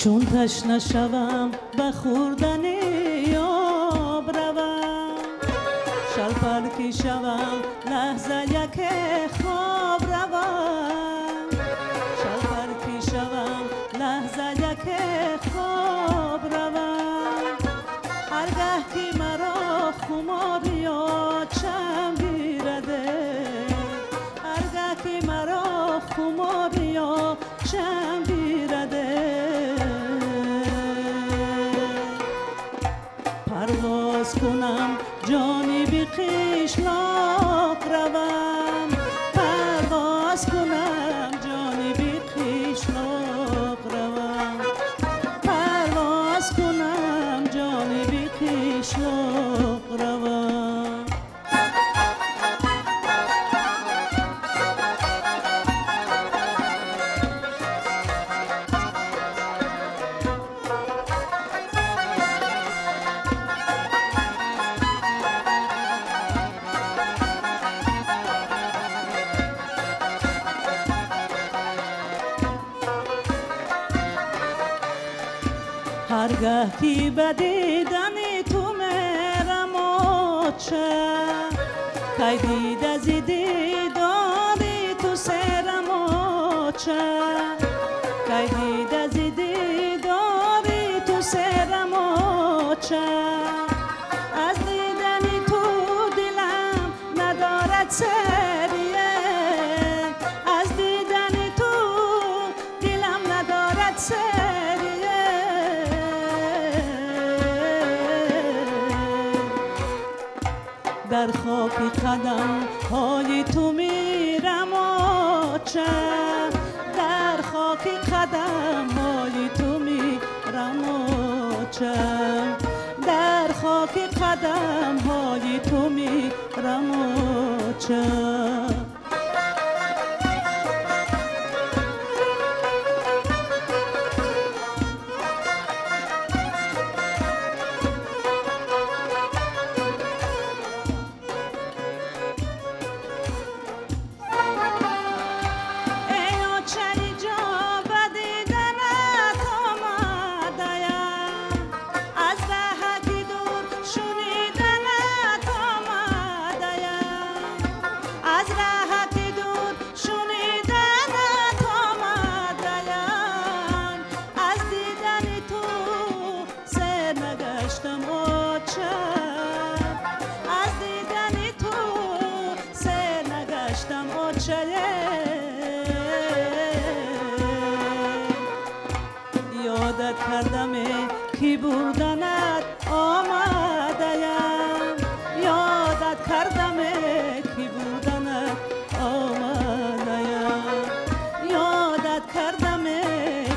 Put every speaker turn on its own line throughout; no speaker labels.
Чун ташна шавам ба хӯрдани об равам, шалпарки шавам лаҳза яке хоб равам, шалпарки шавам лаҳза яке хоб равам. Ҳаргаҳ ки маро хумори очам гираде, ҳаргаҳ ки маро хумори очам гираде, парвоз кунам ҷониби қишлоқ равам, парвоз кунам ҷониби қишлоқ равам, парвоз кунам ҷониби қишлоқ равам. Ҳаргаҳ ки ба дидани ту мерам оча, кай дида зи дидори ту серам оча, кай дида зи дидори ту серам оча. Аз дидани ту дилам надорад серие, аз дидани ту дилам надорад серие. Дар хоки қадамҳои ту мирам оча, дар хоки қадамҳои ту мирам оча, дар хоки қадамҳои ту мирам оча. Ёдат кардаме ки бурданат омадаям, ёдат кардаме ки бурданат омадаям, ёдат кардаме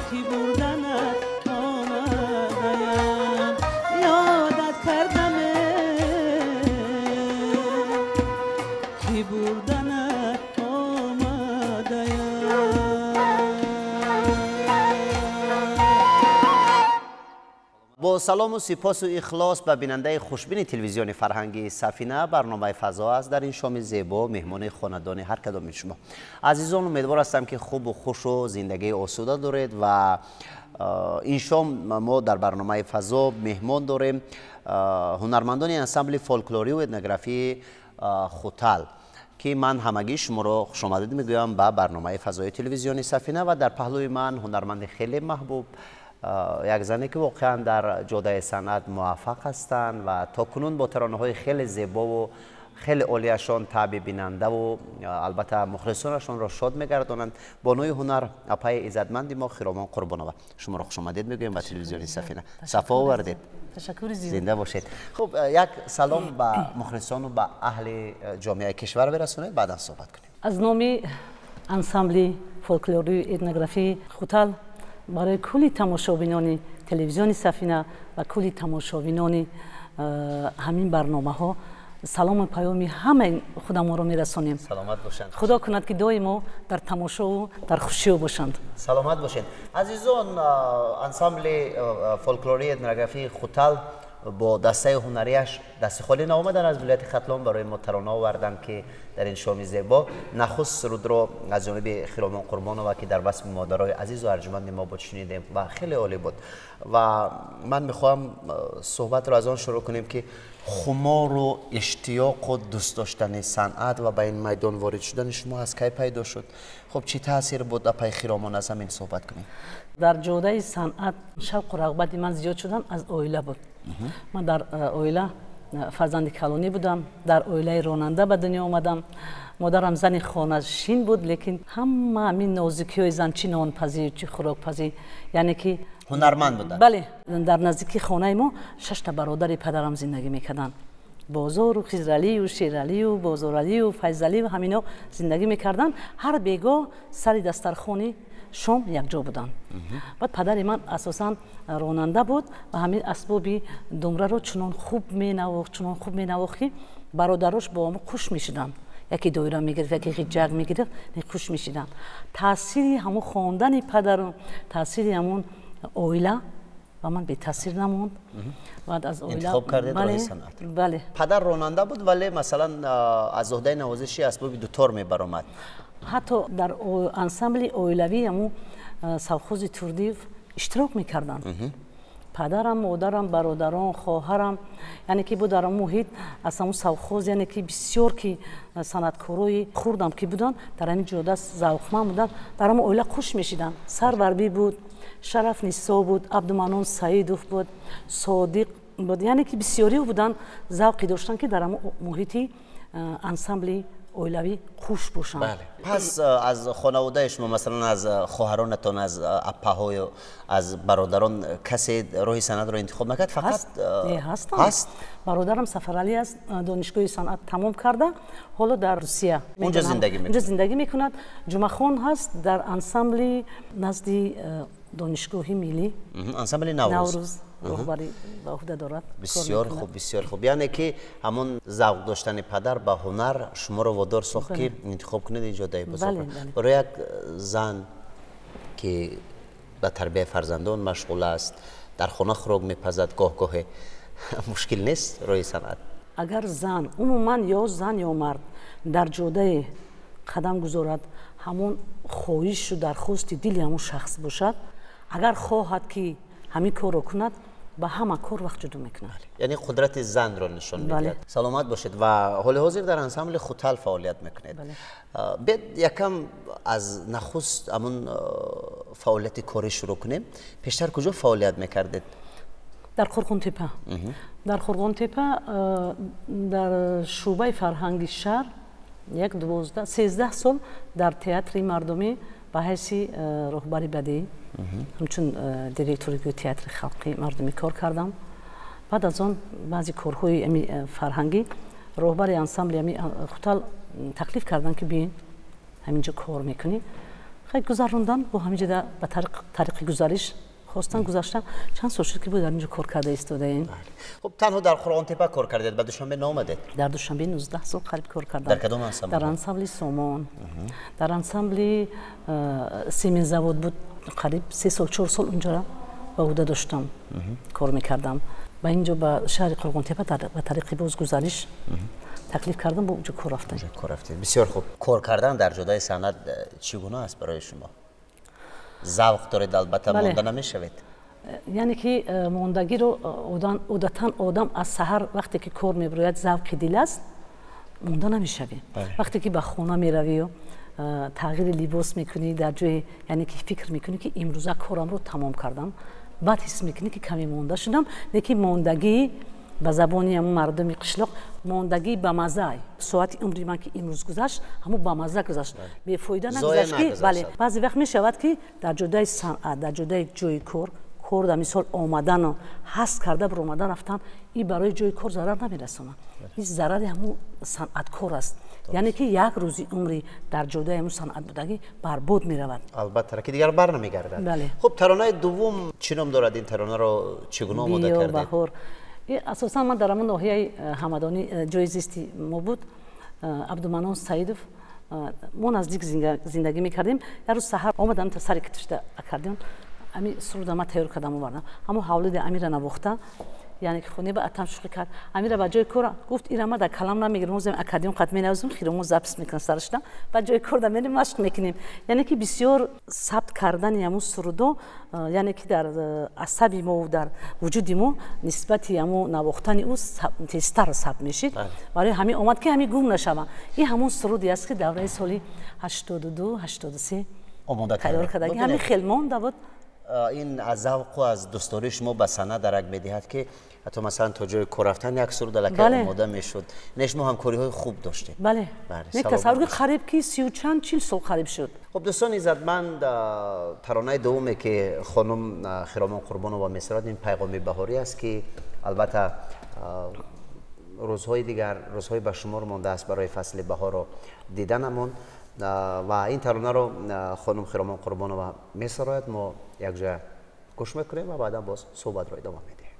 ки бурданат омадаям, ёдат кардаме ки бурданат омадаям.
Бо салому сипосу ихлос ба бинандаи хушбини телевизиони фарҳангии Сафина, барномаи фазо аст. Дар ин шоми зебо меҳмони хонадони ҳар кадоми шумо. Азизон, умедвор ҳастам ки хубу хушу зиндагии осуда доред ва ин шом мо дар барномаи фазо меҳмон дорем ҳунармандони ансамбли фолклорию этнографии Хутал, ки ман ҳамагии шуморо хушомадид мегӯям ба барномаи фазои телевизиони Сафина. Ва дар паҳлӯи ман ҳунарманди хеле маҳбуб, як зане ки воқеан дар ҷодаи санъат муваффақ ҳастанд ва то кунун бо таронаҳои хеле зебову Хеле олияшон таъби бинандаву албатта мухлисонашонро шод мегардонанд. Бонуи ҳунар, апаи иззатманди мо Хиромон Қурбонова, шуморо хушомадед мегӯем ба телевизиони Сафина. Сафо овардед.
Ташаккури зиёд.
Зинда бошед. Хуб, як салом ба мухлисону ба аҳли ҷомеаи кишвар бирасонед, баъдан суҳбат кунем.
Аз номи ансамбли фолклорию этнографии Хутал барои кулли тамошобинони телевизиони Сафина ва кулли тамошобинони ҳамин барномаҳо салому паёми ҳамаи худамонро мерасонем.
Саломат бошанд.
Худо кунад, ки доимо дар тамошову дар хушиё бошанд.
Саломат бошед. Азизон, ансамбли фолклории этнографии Хутал бо дастаи ҳунарияш дасти холӣ наомадан, аз вилояти Хатлон барои мо тарона оварданд, ки дар ин шоми зебо нахуст сурудро аз ҷониби Хиромон Қурбонова, ки дар васфи модарои азизу арҷуманди мо буд, шунидем ва хеле олӣ буд. Ва ман мехоҳам суҳбатро аз он шурӯъ кунем, ки хумору иштиёқу дӯст доштани санъат ва ба ин майдон ворид шудани шумо аз кай пайдо шуд? Хуб, чӣ таъсир буд, апаи Хиромон, аз ҳамин суҳбат кунем.
Дар ҷодаи санъат шавқу рағбати ман зиёд шудан аз оила буд. Ман дар оила фарзанди калонӣ будам, дар оилаи ронанда ба дунё омадам. Модарам зани хонашин буд, лекин ҳама ҳамин нозикиҳои зан, чӣ нонпазӣ, чӣ хӯрокпазӣ, яъне ки
ҳунарманд буданд.
Бале, дар наздикии хонаи мо шашта бародари падарам зиндагӣ мекарданд. Бозору Хизралию Шералию Бозоралию Файзалию, ҳамино зиндагӣ мекарданд. Ҳар бегоҳ сари дастархони шом якҷо буданд. Баъд падари ман асосан ронанда буд ва ҳамин асбоби думраро чунон хуб менавохт, чунон хуб менавохт, ки бародарош бо мо хуш мешуданд. Яке доира мегирифт, яке ғиҷак мегирифт, хуш мешуданд. Таъсири ҳамон хондани падару таъсири ҳамон оила ба ман бетаъсир намонд. Баъд аз оила
интихоб кардед роҳи санъат.
Бале.
Падар ронанда буд, вале масалан аз уҳдаи навозиши асбоби дутор мебаромад.
Ҳатто дар ансамбли оилавӣ ҳамун совхози Турдиев иштирок мекарданд падарам, модарам, бародарон, хоҳарам. Яъне ки буд дар он муҳит аз ҳамун совхоз, яъне ки бисёр ки санъаткорои хурдам ки буданд, дар ҳамин ҷода завқманд буданд, дар ҳамон оила хуш мешиданд. Сарварбӣ буд, Шараф Нисо буд, Абдуманон Саидов буд, Содиқ буд, яъне ки бисёриҳо буданд, завқе доштанд, ки дар ҳамон муҳити ансамбли оилавӣ хуш бошанд.
Пас аз хонаводаи шумо, масалан аз хоҳаронатон, аз аппаҳою аз бародарон касе роҳи санъатро интихоб накард? Фақат
ҳастанд.
Ҳаст?
Бародарам Сафаралӣ аст, донишгоҳи санъат тамом карда, ҳоло дар Русия.
Унҷо зиндагӣ
мекунад. Унҷо зиндагӣ мекунад. Ҷумъахон ҳаст, дар ансамбли назди донишгоҳи миллӣ,
ансамбли Наврӯз
роҳбарӣ ба уҳда дорад.
Бисёр хуб, бисёр хуб. Яъне ки ҳамон завқ доштани падар ба ҳунар шуморо водор сохт, ки интихоб кунед ин ҷодаи бузург. Барои як зан, ки ба тарбияи фарзандон машғул аст, дар хона хӯрок мепазад, гоҳ-гоҳе мушкил нест роҳи санъат?
Агар зан умуман, ё зан ё мард, дар ҷодае қадам гузорад, ҳамон хоҳишу дархости дили ҳамон шахс бошад, агар хоҳад, ки ҳамин корро кунад, ба ҳама кор вақт ҷудо мекунад.
Яъне қудрати занро нишон медиҳад. Саломат бошед. Ва ҳоли ҳозир дар ансамбли Хутал фаъолият мекунед. Биед, якам аз нахуст ҳамон фаъолияти корӣ шурӯъ кунем. Пештар куҷо фаъолият мекардед?
Дар Қурғонтепа. Дар Қурғонтепа, дар шӯъбаи фарҳанги шаҳр як 12, 13 сол дар театри мардумӣ ба ҳайси роҳбари бадеӣ, ҳамчун директори театри халқи мардумӣ кор кардам. Баъд аз он баъзе корҳои фарҳангӣ роҳбари ансамбли ами Хутал таклиф карданд, ки биёин, ҳаминҷо кор мекунӣ. Хай, гузарондан бо ҳаминҷо ба тариқи гузариш хостан, гузаштан. Чанд сол шуд, ки бо дар инҷо кор карда истодаем.
Хуб, танҳо дар Қурғонтепа кор кардед, ба Душанбе наомадед?
Дар Душанбе 19 сол қариб кор кардам.
Дар кадом ансамбл?
Дар ансамбли Сомон, дар ансамбли семензавод буд, қариб 3 сол, 4 сол унҷора ба уҳда доштам, кор мекардам. Ба инҷо, ба шаҳри Қурғонтепа, ба тариқи бозгузариш таклиф кардам, бо унҷо кор рафтам.
Кор рафтед, бисёр хуб. Кор кардан дар ҷодаи санъат чӣ гуна аст барои шумо? Завқ доред, албатта, монда намешавед.
Яъне ки мондагиро одатан одам аз саҳар вақте ки кор мебирояд, завқи дил аст, монда намешавӣ. Вақте ки ба хона меравию тағйири либос мекунӣ, дар ҷое, яъне ки фикр мекунӣ, ки имрӯза корамро тамом кардам, баъд ҳис мекунӣ, ки каме монда шудам. Лекин мондагии Ба забони ҳамун мардуми қишлоқ мондагӣ ба мазза. Соати умри ман ки имрӯз гузашт, ҳамун ба мазза гузашт, бефоида нагузашт ки. Бале, баъзе вақт мешавад ки дар ҷодаи санъат, дар ҷодаи ҷои кор, кор дар мисол омадану ҳаст карда биромада рафтан, ин барои ҷои кор зарар намерасонад. Ин зарари ҳамун санъаткор аст. Яъне ки як рӯзи умри дар ҷодаи ҳамун санъат будагӣ барбод меравад.
Албатта, ки дигар бар намегардад. Хуб, таронаи дуввум чӣ ном дорад? Ин таронаро чӣ гуна омода кардед?
Баҳор. Асосан ман дар ҳамон ноҳияи Ҳамадонӣ ҷои зисти мо буд. Абдуманон Саидов, мо наздик зиндагӣ мекардем. Як рӯз саҳар омадам та сари китишта аккордеон, ами суруда ман тайёр кардам, овардам. Ҳамон ҳавлиди амира навохта, яъне ки хоне ба атам шӯхӣ кард. Амира ба ҷои кор гуфт, ира ма дар калам намегирам, озем аккордеон қат менавозем, хиромон запис мекунам сарашта, ба ҷои кор да мерем машқ мекунем. Яъне ки бисёр сабт кардани ҳамун сурудо, яъне ки дар асаби мо, дар вуҷуди мо нисбати ҳамун навохтани ӯ тезтар сабт мешид. Барои ҳамин омад ки ҳамин гум нашава. Ин ҳамун суруде аст ки давраи соли 82 83
омода
тайёр кардаги, ҳамин хел монда буд.
Ин аз завқу аз дӯстдории шумо ба санъат дарак медиҳад, ки ҳатто масалан то ҷои кор рафтан як суруд аллакай омода мешуд. Не, шумо ҳамкориҳои хуб доштед.
Бале, тасаввур ки қариб ки 30 чанд 40 сол қариб шуд.
Хуб, дӯстони иззатманд, таронаи дуввуме ки хонум Хиромон Қурбонова месарояд, ин пайғоми баҳорӣ аст, ки албатта рӯзҳои дигар, рӯзҳои ба шумор мондааст барои фасли баҳорро диданамон. Ва ин таронаро хонум Хиромон Қурбонова месарояд. Мо якҷоя гӯш мекунем ва баъдан боз суҳбатро идома медиҳем.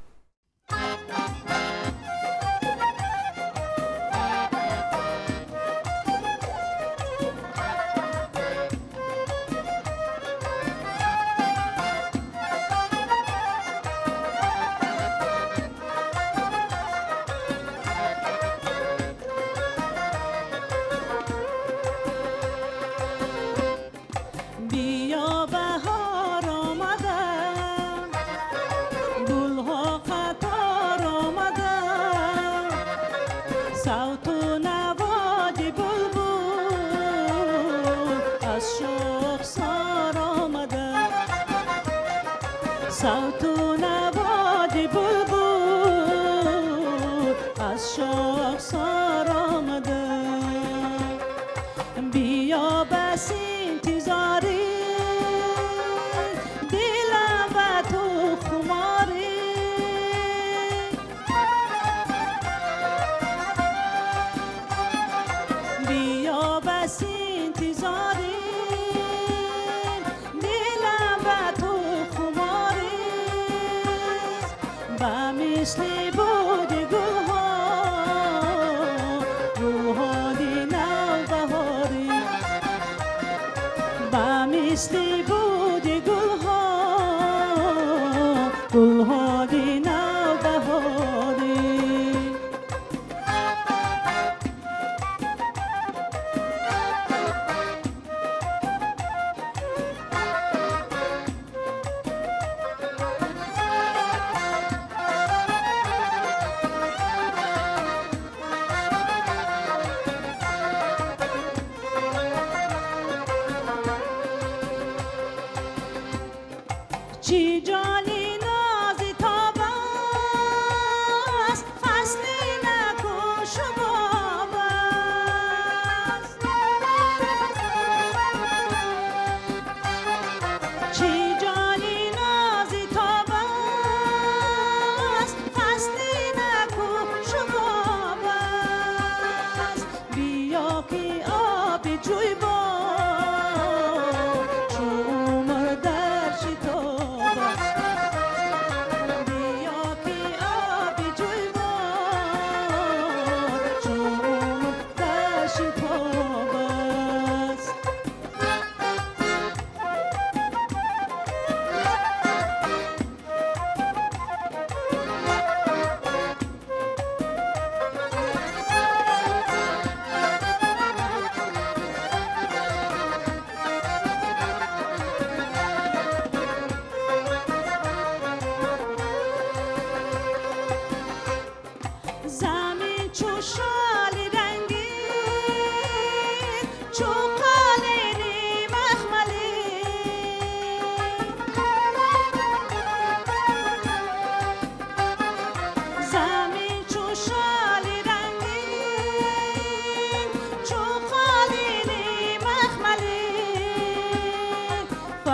Чу умр дар шитоба.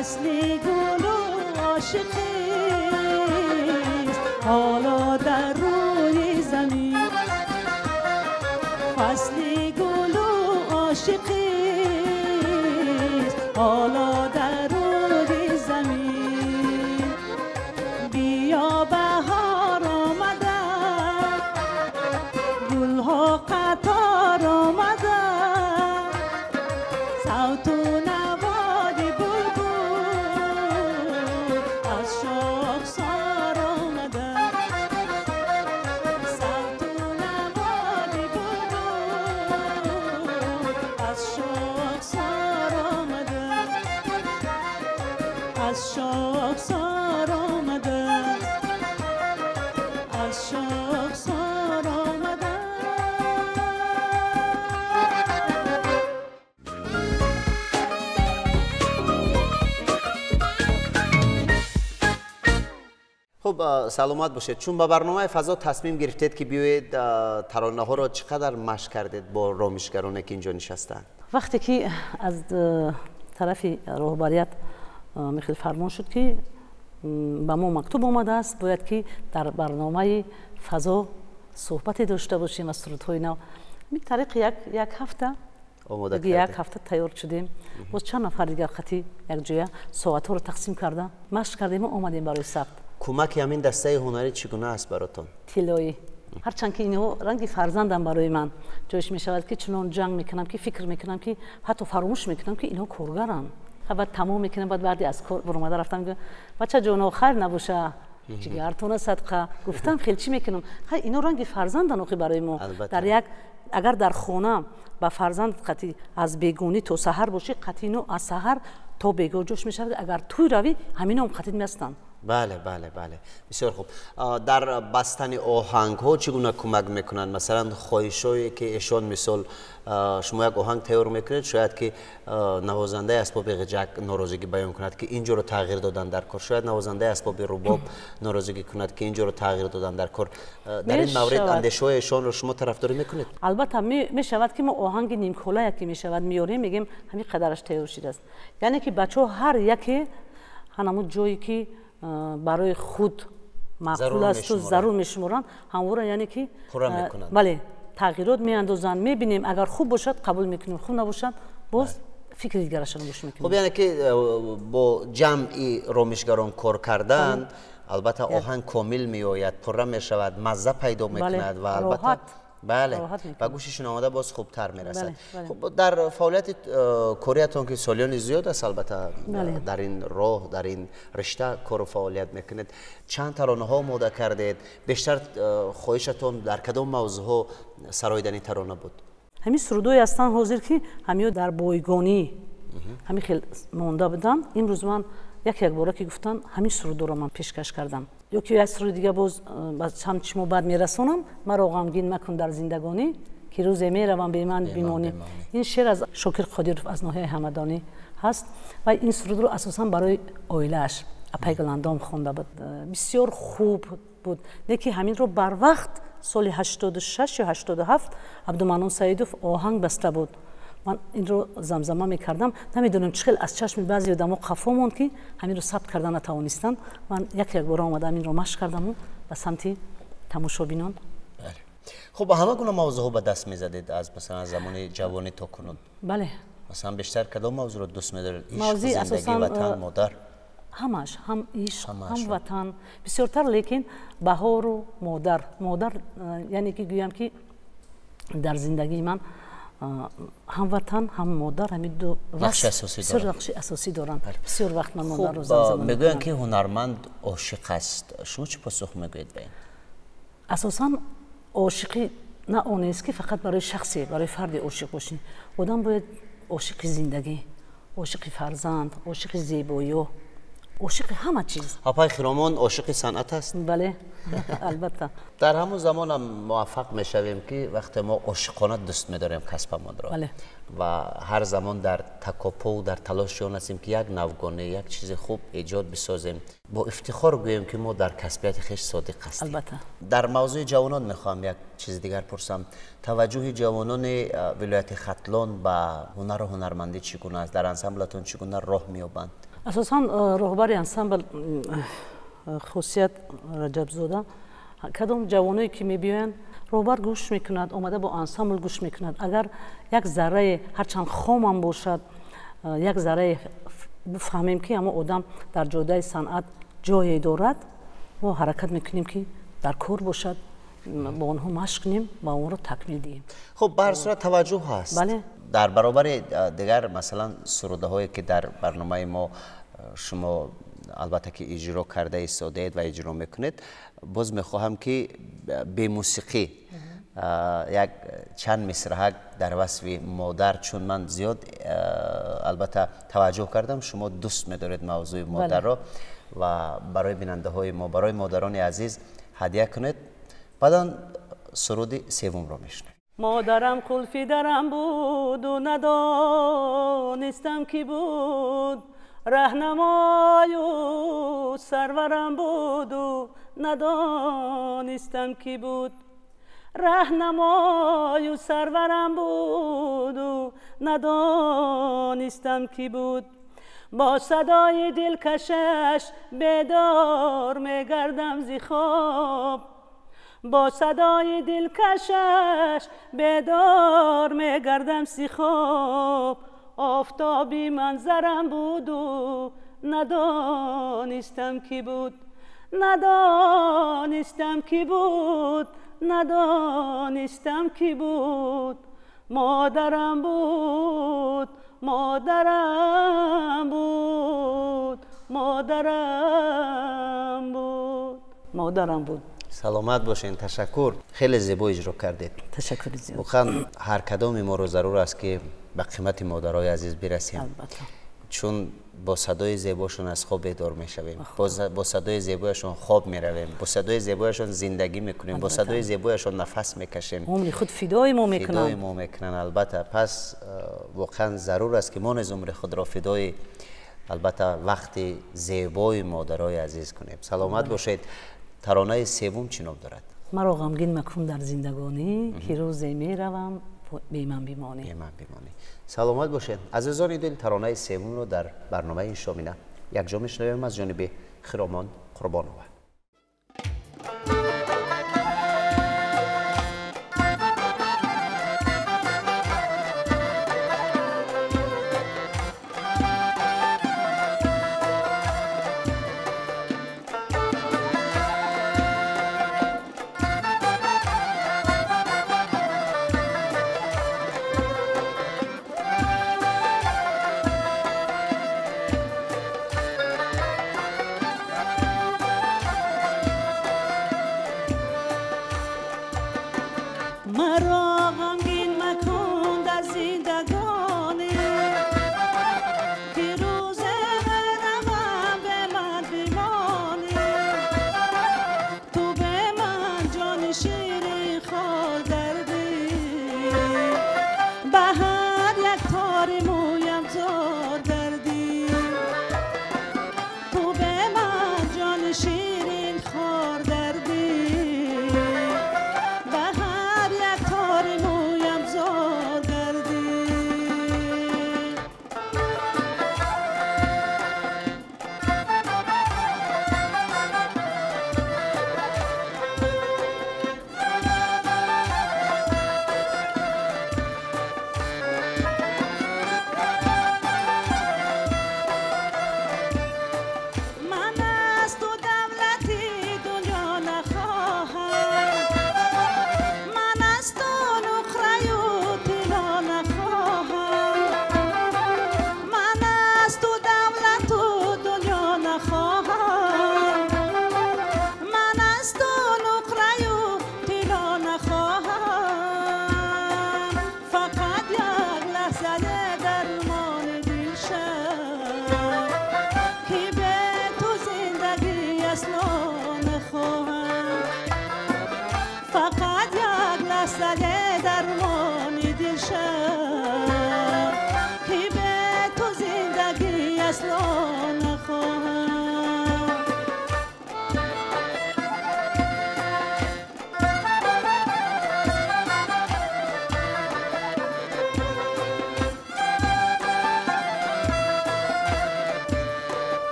فصل گل و عاشقیست حالا در روی زمین، فصل گل و عاشقیست حالا در روی زمین. بیا بهار آمده، گلها قطار آمده، صوت و نوای بلبل از شاخسار آمده، صوت و نوای بلبل از شاخسار آمده، از شاخسار آمده، از شاخسار آمده.
خب سلامت باشید. چون با برنامه فضا تصمیم گرفتید که بیایید، ترانه ها را چقدر مشق کردید با رامشگرانه که اینجا نشستند؟
وقتی که از طرف رهبریت میخیل فرمان شد که به ما مکتوب آمده است باید که در برنامه فضا صحبتی داشته باشیم از سرودهای نو، می طریق یک هفته
آماده
یک
کردید.
هفته تیار شدیم. باز چند نفر دیگر خطی یک جویا ساعتها رو تقسیم کرده مشق کردیم و آمدیم برای ثبت.
کمک همین دسته هنری چگونه است براتون؟
طلایی. هرچند که اینها رنگ فرزندم برای من جایش می شود که چنان جنگ میکنم که فکر میکنم که حتی فراموش میکنم که اینها کارگرن. بعد تمام میکنم، بعد بعدی از کار برآمده رفتم میگم بچه جان خیر نباشه جگرتون صدقه. گفتم خیلی چی میکنم، خیلی اینا رنگ فرزندن آخه برای ما.
البته.
در یک اگر در خانه با فرزند قطعی از بیگونی تا سحر باشی، قطعی نو از سحر تا بیگاه جوش میشود. اگر توی روی همین هم قطعی میستن.
بله بله بله، بسیار خوب. در بستن آهنگ ها چگونه کمک میکنند؟ مثلا خواهشایی که ایشان، مثال شما یک آهنگ تیار میکنید، شاید که نوازنده اسباب غجک ناراضگی بیان کند که اینجا رو تغییر دادن در کار، شاید نوازنده اسباب رباب ناراضگی کند که اینجا رو تغییر دادن در کار. در این مورد
میشود.
اندیشه های ایشان رو شما طرفداری میکنید؟
البته میشود که ما آهنگ نیمکوله یکی میشود میاریم، میگیم همین قدرش تیار شده است. یعنی که بچه ها هر یکی همون جایی که برای خود معقول
ضرور
است و
میشمارند.
ضرور میشمارند همون یعنی که
پورا میکنند.
بله، تغییرات میاندازند، میبینیم اگر خوب باشد قبول میکنیم، خوب نباشد باز فکر دیگرشان گوش میکنیم.
خب یعنی که با جمعی رامشگران کار کردن البته آهنگ کامل میآید، پره میشود، مزه پیدا میکند و البته
راحت.
بله
راحت میکنه.
و گوششون آمده باز خوبتر میرسد.
بله، بله.
خب در فعالیت کاریتان که سالیان زیاد است البته
بله.
در این راه، در این رشته کار و فعالیت میکنید، چند ترانه ها آماده کردید؟ بیشتر خواهشتون در کدام موضوع ها سرایدن ترانه بود؟
همین سرودای هستن حاضر که همین در بایگانی همین خیلی مونده بودن. امروز من یک یک باره که گفتن همین سرود رو من پیشکش کردم. یکی یک سرود دیگه باز هم چی ما بعد میرسونم، مرا غمگین مکن در زندگانی که روز میروم به من بیمانی. این شعر از شاکر قادیروف از ناحیه همدانی هست و این سرود رو اساسا برای عائله‌اش اپای گلندام خونده بود. بسیار خوب بود. نه که همین رو بر وقت سال 86 یا 87 عبدالمنان سعیدوف آهنگ بسته بود. من این رو زمزمه میکردم، نمیدونم چخیل از چشم بعضی آدم‌ها قفا موند که همین رو ثبت کردن نتوانستن. من یک یک بار آمدم این رو مشق کردم و به سمت تماشابینان.
بله. خب همه گونه موضوع به دست میزدید از مثلا زمان جوانی تا کنون؟
بله.
مثلا بیشتر کدام موضوع رو دوست می‌دارید؟ عشق،
موضوع
زندگی،
اساساً،
وطن، مادر؟
همش، هم عشق،
همش.
هم وطن بسیارتر، لیکن بهار و مادر. مادر یعنی که گویم که در زندگی من هم وطن هم مادر همین دو
نقش اساسی
بسیار
دارند.
نقش اساسی دارند. بسیار وقت من مادر رو زمزمه
خب میگویند
می‌کنم.
که هنرمند عاشق است، شما چه پاسخ میگویید به این؟
اساساً عاشقی نه آن است که فقط برای شخصی، برای فرد عاشق باشی. آدم باید عاشق زندگی، عاشق فرزند، عاشق زیبایی، عاشق همه چیز.
آقای خرامان عاشق صنعت است؟
بله البته.
در همون زمان هم موفق میشویم که وقتی ما عاشقانه دوست میداریم کسبمان را.
بله.
و هر زمان در تکاپو و در تلاش آن هستیم که یک نوگانه، یک چیز خوب ایجاد بسازیم، با افتخار گوییم که ما در کسبیت خویش صادق هستیم.
البته.
در موضوع جوانان میخوام یک چیز دیگر پرسم. توجه جوانان ولایت ختلان به هنر و هنرمندی چگونه است؟ در انسامبلتون چگونه راه مییابند؟
Асосан роҳбари ансамбл Хусият Раҷабзода, кадом ҷавоное ки мебиёянд, роҳбар гӯш мекунад, омада бо ансамбл гӯш мекунад. Агар як заррае, ҳарчанд хомам бошад, як заррае бифаҳмем, ки ҳамон одам дар ҷодаи санъат ҷое дорад, мо ҳаракат мекунем, ки дар кор бошад, бо онҳо машқ кунем ва онро такмил диҳем.
Хуб, ба ҳар сурат таваҷҷӯҳ ҳаст.
Бале.
Дар баробари дигар, масалан, сурудаҳое ки дар барномаи мо шумо албатта ки иҷро карда истодаед ва иҷро мекунед, боз мехоҳам ки бемусиқӣ як чанд мисраҳак дар васфи модар, чун ман зиёд албатта таваҷҷӯҳ кардам, шумо дӯст медоред мавзӯи модарро ва барои бинандаҳои мо, барои модарони азиз ҳадя кунед. Баъдан суруди севумро мешунавем.
Модарам қулфи дарам буду надонистам, ки буд, раҳнамою сарварам буду надонистам, ки буд, раҳнамою сарварам буду надонистам, ки буд. Бо садои дилкашаш бедор мегардам зи хоб, бо садои дилкашаш бедор мегардам зи хоб. Офтоби манзарам буду надонистам, ки буд, надонистам, ки буд, надонистам, ки буд. Модарам буд, модарам буд, модарам буд, модарам буд.
Саломат бошед, ташаккур. Хеле зебо иҷро кардед.
Ташаккури зиёд.
Воқеан ҳар кадоми моро зарур аст, ки ба қимати модарои азиз бирасем.
Албатта.
Чун бо садои зебошон аз хоб бедор мешавем, бо садои зебояшон хоб меравем, бо садои зебояшон зиндагӣ мекунем, бо садои зебояшон нафас мекашем.
Умри худ фидои мо мекунанд.
Фидои мо мекунанд, албатта. Пас воқеан зарур аст, ки мо низ умри худро фидои, албатта, вақти зебои модарои азиз кунем. Саломат бошед. Таронаи севум чӣ ном дорад?
Маро ғамгин макун дар зиндагонӣ, ки рӯзе меравам, беман бимонӣ.
Беман бимонӣ. Саломат бошед. Азизони дил, таронаи севумро дар барномаи шомина якҷо мешунавем аз ҷониби Хиромон Қурбонова.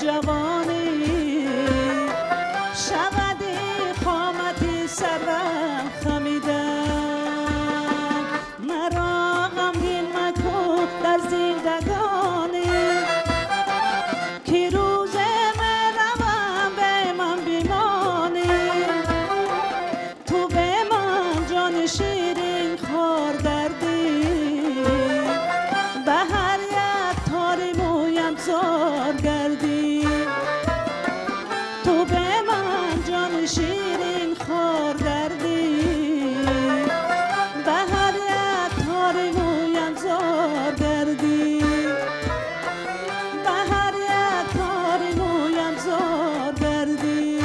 جوانی شود قامتی سرم خمیده مرا غمگین مکن در زندگانی که روز میروم به من بمانی تو به من جان شیرین خار گردی به هر یک تار مویم زار گردی تو به من جان شیرین خار گردی به هر یک تار مویم زار گردی به هر یک تار مویم زار گردی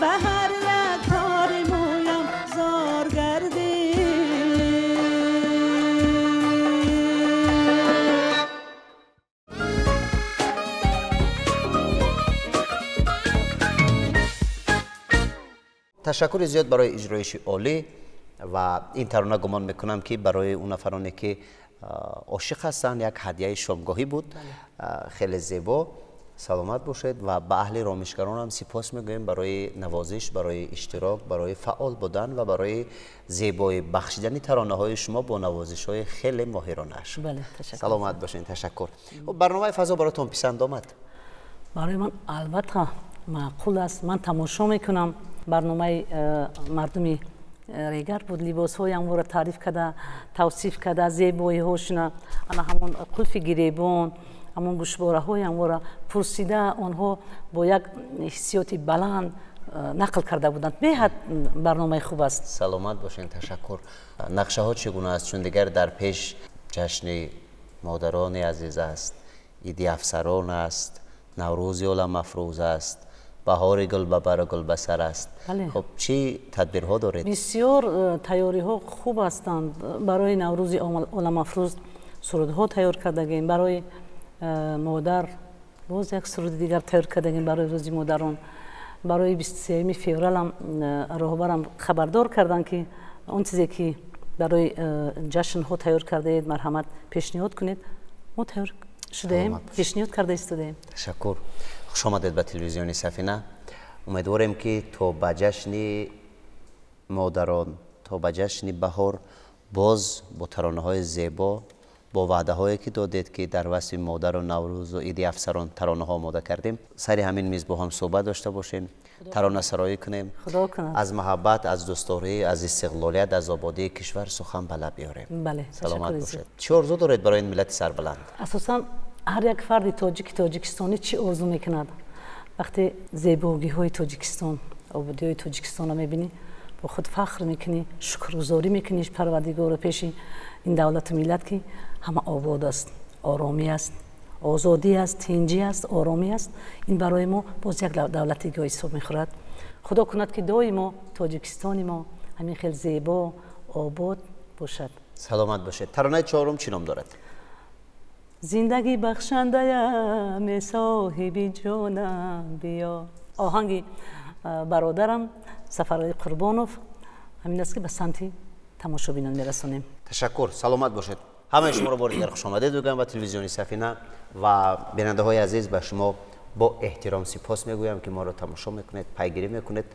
به هر یک تار مویم زار گردی.
Ташаккури зиёд барои иҷроиши олӣ ва ин тарона гумон мекунам ки барои он нафароне ки ошиқ ҳастанд як ҳадияи шомгоҳӣ буд. Хеле зебо. Саломат бошед ва ба аҳли ромишгаронам сипос мегӯем барои навозиш, барои иштирок, барои фаъол будан ва барои зебоӣ бахшидани таронаҳои шумо бо навозишҳои хеле моҳиронааш.
Бале, ташаккур.
Саломат бошед, ташаккур. Хуб, барномаи фазо баротон писанд омад?
Барои ман албатта маъқул аст. Ман тамошо мекунам. Барномаи мардуми регар буд, либосҳои ҳамонро таъриф карда, тавсиф карда, зебоиҳошона, ана ҳамон қулфи гиребон, ҳамон гӯшвораҳои ҳамонро пурсида, онҳо бо як ҳиссиёти баланд нақл карда буданд. Беҳад барномаи хуб аст.
Саломат бошед, ташаккур. Нақшаҳо чӣ гуна аст? Чун дигар дар пеш ҷашни модарони азиз аст, иди афсарон аст, Наврӯзи оламафрӯз аст, баҳори гул ба бару гул ба сар аст.
Бале.
Хуб, чӣ тадбирҳо доред?
Бисёр тайёриҳо хуб ҳастанд. Барои Наврӯзи оламафрӯз сурудҳо тайёр кардагем, барои модар боз як суруди дигар тайёр кардагем барои рӯзи модарон. Барои 23 февралам роҳбарам хабардор карданд ки он чизе ки барои ҷашнҳо тайёр кардаед, марҳамат пешниҳод кунед. Мо тайёр шудаем,
Саломат бошед.
пешниҳод карда истодаем.
Ташаккур. Хуш омадед ба телевизиони Сафина. Умедворем ки то ба ҷашни модарон, то ба ҷашни баҳор боз бо таронаҳои зебо, бо ваъдаҳое ки додед ки дар васфи модару Наврӯзу иди афсарон таронаҳо омода кардем, сари ҳамин миз бо ҳам суҳбат дошта бошем, таронасароӣ кунем,
Худо кунад.
аз муҳаббат, аз дӯстдорӣ, аз истиқлолият, аз ободии кишвар сухан ба лаб биёрем.
Бале,
Саломат
ташаккури
бошед.
зиёд.
Чӣ орзу доред барои ин миллати сарбаланд?
Асосан ҳар як фарди тоҷики тоҷикистонӣ чӣ орзу мекунад? Вақте зебогиҳои Тоҷикистон, ободиҳои Тоҷикистонро мебинӣ, бо худ фахр мекунӣ, шукргузорӣ мекунӣ Парвардигору пеши ин давлату миллат ки ҳама обод аст, оромӣ аст, озодӣ аст, тинҷӣ аст, оромӣ аст. Ин барои мо боз як давлати дига ҳисоб мехӯрад. Худо кунад ки доимо Тоҷикистони мо ҳамин хел зебо, обод бошад.
Саломат бошед. Таронаи чорум чӣ ном дорад?
Зиндагӣ бахшандаям, соҳиби ҷонам, биё. Оҳанги бародарам Сафарали Қурбонов ҳамин аст ки ба самти тамошобинон мерасонем.
Ташаккур, саломат бошед. Ҳамаи шуморо бори дигар хушомадед мегӯям ба телевизиони Сафина ва бинандаҳои азиз, ба шумо бо эҳтиром сипос мегӯям ки моро тамошо мекунед, пайгирӣ мекунед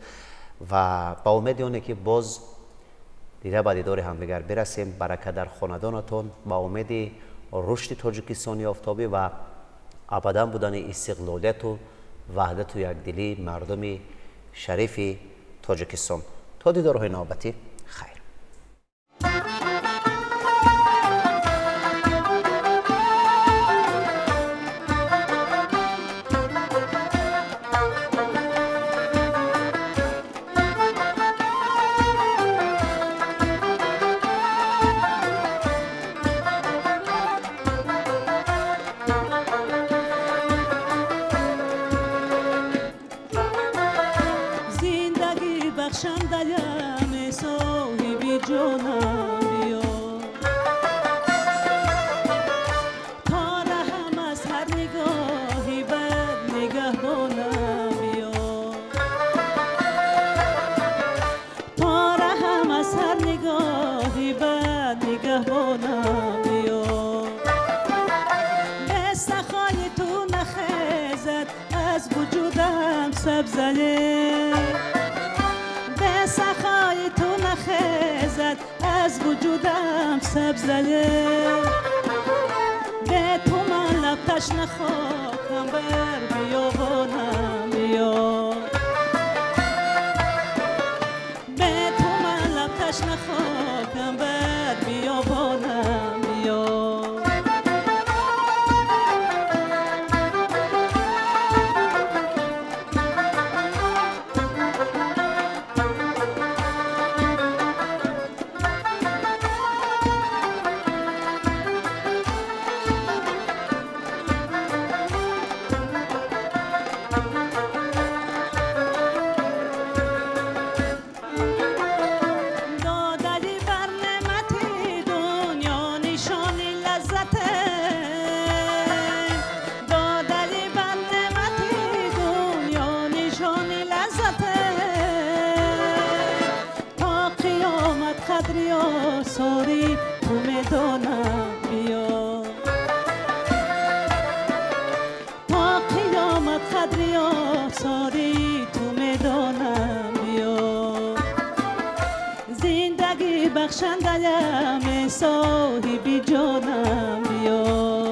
ва ба умеди оне ки боз дида ба дидори ҳамдигар бирасем, барака дар хонадонатон, ба умеди рушди Тоҷикистони офтобӣ ва абадан будани истиқлолияту ваҳдату якдилии мардуми шарифи Тоҷикистон. То дидорҳои навбатӣ, хайр.
Зиндагӣ бахшандаям, соҳиби ҷонам, биё то раҳам аз ҳар нигоҳи бад нигаҳбонам, биё то раҳам аз ҳар нигоҳи бад нигаҳбонам, биё. Бе сахои ту нахе وجودم سبزه به سخای تو نخیزد از وجودم سبزه به تو من لب تشنه خاکم بر بیابانم بیا به تو من لب تشنه خاکم بر بیابانم بیا. ساری تو میدانم بیا تا قیامت قدری آثاری تو میدانم بیا زندگی بخشنده‌ام صاحب جانم بیا.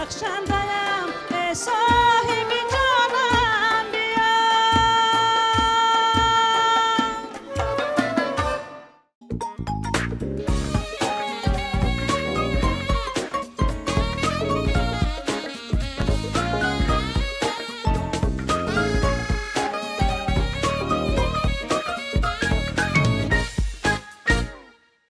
بخشنده